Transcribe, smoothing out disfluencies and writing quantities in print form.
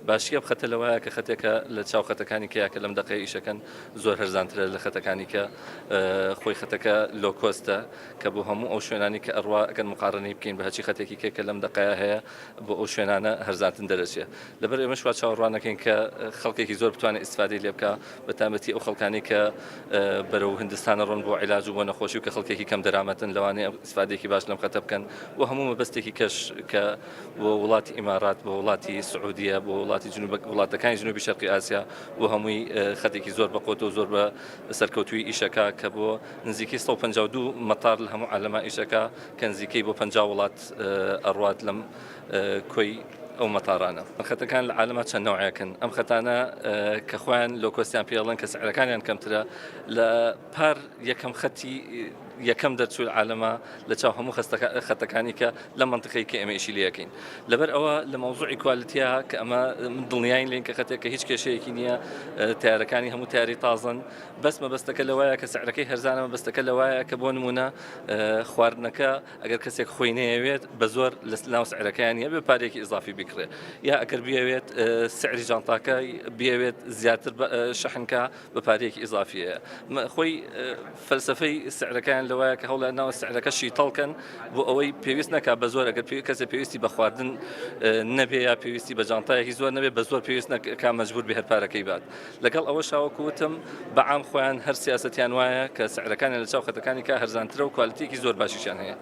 باشی ئەم خەتە لەوایە کە خەتێکە لە چاو خەتەکانی کەیا کە لەم دەقەیە ئیشەکەن زۆر هەرزانترە لە خەتەکانی کە خۆی خەتەکە low cost ە کە بۆ هەموو ئەو شوێنانی کە ئەڕوا ئەگەر مقارنەی بکەین بە هەچی خەتێکی کە کە لەم دەقەیە هەیە بۆ ئەو شوێنانە هەرزانتن دەرەچێ. لەبەر ئێمەش وا چاوەڕوان نەکەین کە خەڵکێکی زۆر بتوانێت ئیستفادەی لێ بکا بە تایبەتی ئەو خەڵکانەی کە بەرەو هندستانە ڕۆن بۆ عیلاج و بۆ نەخۆشی و کە خەڵکێکی کەم دەرامەتن لەوانەیە ئیستفادەیەکی باش لەم خەتە بکەن و هەموو مەبەستێکی کەش کە بۆ وڵاتی ئیمارات بۆ وڵاتی سعودیە بۆ وڵاتی جنوب وڵاتەکانی جنوبی شەرقی ئاسیا بۆ هەمووی خەتێکی زۆر بە قوت و زۆر بە سەرکەوتووی ئیشەکە کە بۆ نزیکەی 152 مەتار لە هەموو عالەما ئیشەکە کە نزیکەی بۆ 50 وڵات ئەڕوات لەم کۆی ئەو مەتارانە. خەتەکان لە عالەما چەند نەوعێکن ئەم خەتانە کە خۆیان low cost یان پێڵن کە سعرەکانیان کەمترە لە پار یەکەم خەتی یەکەم دەرچوو لە عالەما لە چاو هەموو خەتەکانی کە لە منطقەی کە ئێمە ئیشی لەکەین لەبەر ئەوە لە مەوزوعی quality یا کە ئەمە من دڵنیاین لین کە خەتێک کە هیچ کێشەیەکی نییە تارەکانی هەموو تاری تازن بەس مەبەستەکە لەوایە کە سعرەکەی هەرزانە مەبەستەکە لەوایە کە بۆ نمونە خواردنەکە ئەگەر کەسێک خۆی نەیەوێت بە زۆر لە ناو سعرەکەیان هەبێ پارێکی ئیزافی بیکڕێ یا ئەگەر بیەوێت سعری جانتاکە بیەوێت زیاتر شەحنکە بە پارەیەکی ئیزافیەیە خۆی فەلسفەی سعرەکەیان لەوایە کە هەوڵیان ناوە سعرەکە شیتەڵکەن بۆ ئەوەی پێویست نەکا بە زۆر ئەگەر پێ کەسێ پێویستی بە خواردن نەبێ یا پێویستی بە جانتایەکی زۆر نەبێ بە زۆر پێویست نەکا مەجبور بێ هەر پارەکەی بات لەگەڵ ئەوەشا وەکو وتم بە عام خۆیان هەر سیاسەتیان وایە کە سعرەکانیان لە چاو خەتەکانی کە هەرزانترە و quality ێکی زۆر باشیشیان هەیە.